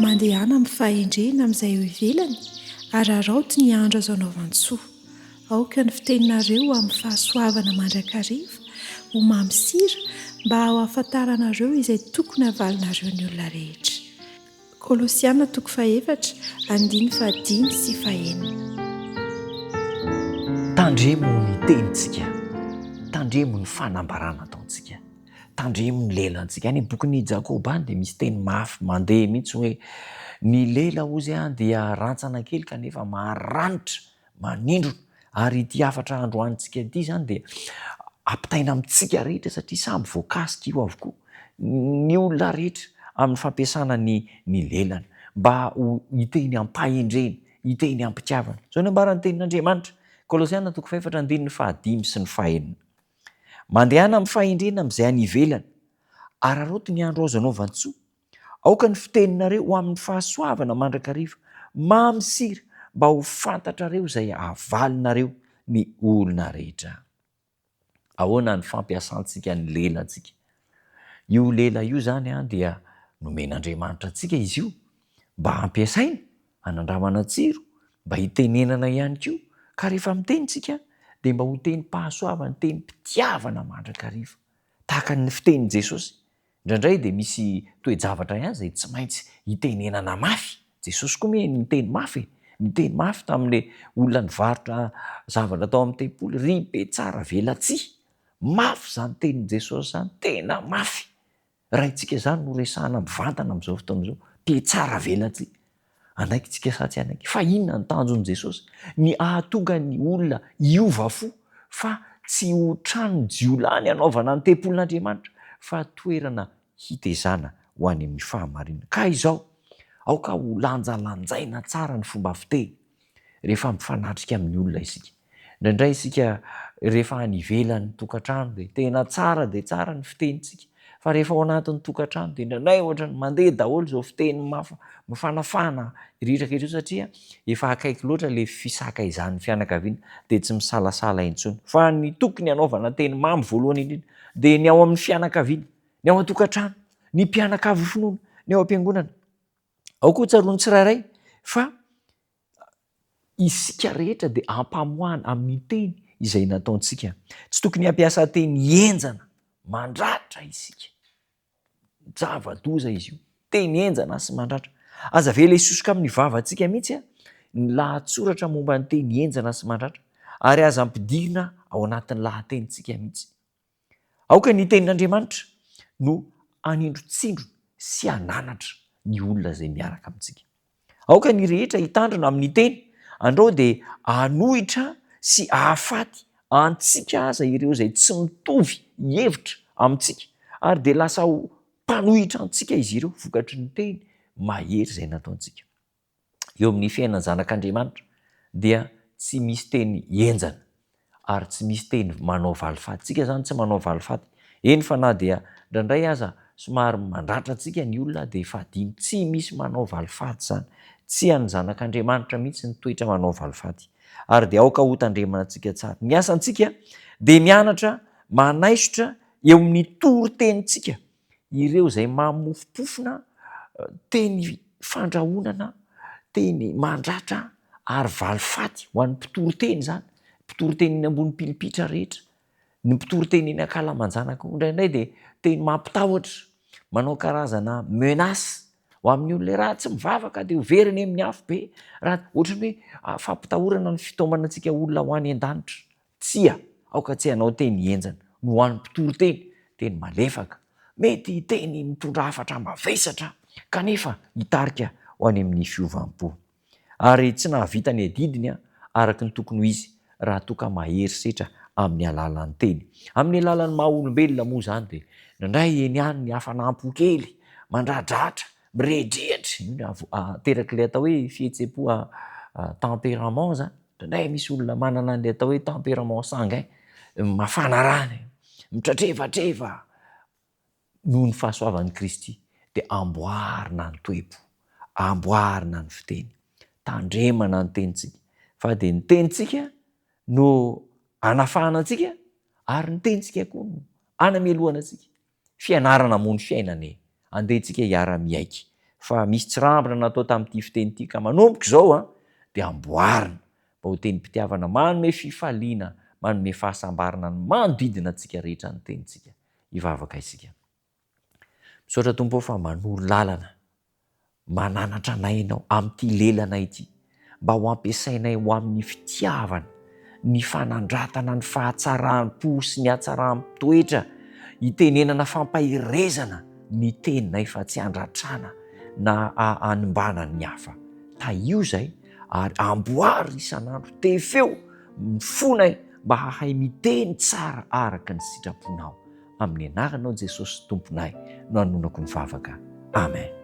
Mandehana amin'ny fahendrena amin'izay eo ivelany, araraoty ny andro azo anaovan-tsoa. Aoka ny fiteninareo amin'ny fahasoavana mandrakariva ho mamy sira mba hahafantaranareo izay tokony havalinareo ny olona rehetra. Kolosiana toko fahefatra, andininy fahadimy sy fahenina. Tandremo ny tenintsika, tandremo ny fanambarana ataontsika, tandremo ny lelantsika. Any amin'ny bokin'i Jakoba any dia misy teny mafy mandeha mihitsy hoe ny lela hozy dia rantsana kely kanefa maranitra manindrona. Ary ity hafatra androanintsika ity izany dia ampitaina amintsika rehetra satria samy voakasika io avokoa ny olona rehetra amin'ny fampiasana ny ny lelana mba ho hiteny am-pahendrena, hiteny am-pitiavana. Izao no ambaran'ny tenin'Andriamanitra, Kolosiana toko fahefatra andininy fahadimy sy ny fahenina. Mandehana amin'ny fahendrena amin'izay any ivelany, araraoty ny andro azo anaovan-tsoa, Aoka ny fiteninareo ho amin'ny fahasoavana mandrakariva, mamy sira, mba ho fantatrareo izay havalinareo ny olona rehetra. Ahoana ny fampiasantsika ny lelantsika? Io lela io izany dia nomen'Andriamanitra antsika izy io mba hampiasaina, hanandramana tsiro, mba hitenenana ihany koa, ka rehefa miteny isika dia mba ho tenim-pahasoavana, tenim-pitiavana mandrakariva, tahaka ny fitenin'i Jesosy. Indraindray dia misy toe-javatra ihany izay tsy maintsy itenenana mafy. Jesosy koa moa niteny mafy e! Niteny mafy tamin'ilay olona nivarotra zavatra tao amin'ny tempoly, ry be tsara velatsihy. Mafy izany tenin'i Jesosy izany, tena mafy. Raintsika izany no resahana mivantana amin'izao fotoana izao, be tsara velatsihy. Hanaiky tsika sa tsy hanaiky? Fa inona ny tanjon'i Jesosy? Ny hahatonga ny olona hiova fo fa tsy ho tranon'ny jiolahy ny hanaovana ny tempolin'Andriamanitra fa toerana hitezana ho any amin'ny fahamarinana. Ka izao, aoka ho lanjalanjaina tsara ny fomba fiteny rehefa mifanatrika amin'ny olona isika. Indraindray isika rehefa any ivelan'ny tokantrano dia tena tsara dia tsara ny fitenintsika, fa rehefa ao anatin'ny tokantrano dia indraindray ohatran'ny mandeha daholo izao fiteny maf- mifanafana riraka ireo satria efa akaiky loatra ilay fisakaizan'ny fianakaviana dia tsy misalasala intsony. Fa ny tokony hanaovana teny mamy voalohany indrindra dia ny ao amin'ny fianakaviana, ny ao an-tokantrano, ny mpianakavy finoana, ny ao am-piangonana. Ao koa tsaroan'ny tsirairay fa Isika rehetra dia ampamoahana amin'ny teny izay nataontsika. Tsy tokony hampiasa teny henjana mandratra isika. Zava-doza izy io, teny henjana sy mandratra. Aza avela hisosoka amin'ny vavantsika mihitsy ny lahatsoratra momba ny teny henjana sy mandratra, ary aza ampidirina ao anatin'ny lahatenintsika mihitsy. Aoka ny Tenin'Andriamanitra no hanindrontsindrona sy hananatra ny olona izay miaraka amintsika. Aoka ny rehetra hitandrina amin'ny teny, andrao dia hanohitra sy hahafaty antsika aza ireo izay tsy mitovy hevitra amintsika, ary dia lasa ho mpanohitra antsika izy ireo vokatry ny teny mahery izay nataontsika. Eo amin'ny fiainan'ny zanak'Andriamanitra dia tsy misy teny henjana ary tsy misy teny manao valifaty. Tsika izany tsy manao valifaty. Eny fa na dia indraindray aza somary mandratra antsika ny olona dia efa adino. Tsy misy manao valifaty izany. Tsy an'ny zanak'Andriamanitra mihitsy ny toetra manao valifaty. Ary dia aoka hotandremana antsika tsara. Ny asantsika dia mianatra manaisotra eo amin'ny toritenintsika ireo izay mamofompofona teny fandrahonana, teny mandratra ary valifaty ho an'ny mpitory teny izany, mpitory teny eny ambony pilipitra rehetra, ny mpitory teny eny ankalamanjana koa indraindray dia teny mampitahotra, manao karazana menace ho amin'ny olona raha tsy mivavaka dia ho very any amin'ny afobe, raha ohatran'ny hoe fampitahorana ny fitaomana antsika olona ho any an-danitra. Tsia, aoka tsy hanao teny henjana no ho an'ny mpitory teny, teny malefaka, mety teny mitondra hafatra mavesatra kanefa hitarika ho any amin'ny fiovam-po. Ary tsy nahavita ny adidiny araka ny tokony ho izy raha toa ka mahery setra amin'ny alalan'ny teny. Amin'ny alalan'ny maha olombelona moa izany dia indraindray eny ihany ny hafanam-po kely, mandradratra, mirehdrehitra, io no aterak'ilay atao hoe fihetseham-po tempérament izany. Indraindray misy olona manana an'ilay atao hoe tempérament sanguin, mafana rà, mitratrevatreva. Noho ny fahasoavan'i Kristy dia amboarina ny toe-po, amboarina ny fiteny, tandremana ny tenintsika, fa dia ny tenintsika no anafahana antsika ary ny tenintsika koa no anamelohana antsika. Fianarana moa ny fiainana e! Andeha tsika hiara-miaiky. Fa misy tsirambina natao tamin'ity fiteny ity ka manomboka izao an, dia amboarina mba ho tenim-pitiavana manome fifaliana, manome fahasambarana ny manodidina antsika rehetra ny tenintsika. Hivavaka isika. Misaotra Tompo ô fa manoro lalana, mananatra anay Ianao amin'ity lelanay ity mba ho ampiasainay ho amin'ny fitiavana, ny fanandratana ny fahatsaram-po sy ny hatsaram-toetra, hitenenana fampaherezana ny teninay fa tsy handratrana na hanimbana ny hafa. Tahio izay ary amboary isan'andro, tefeo ny fonay mba hahay miteny tsara araka ny sitraponao. Amin'ny anaranao Jesosy Tomponay no anonako ny vavaka. Amen.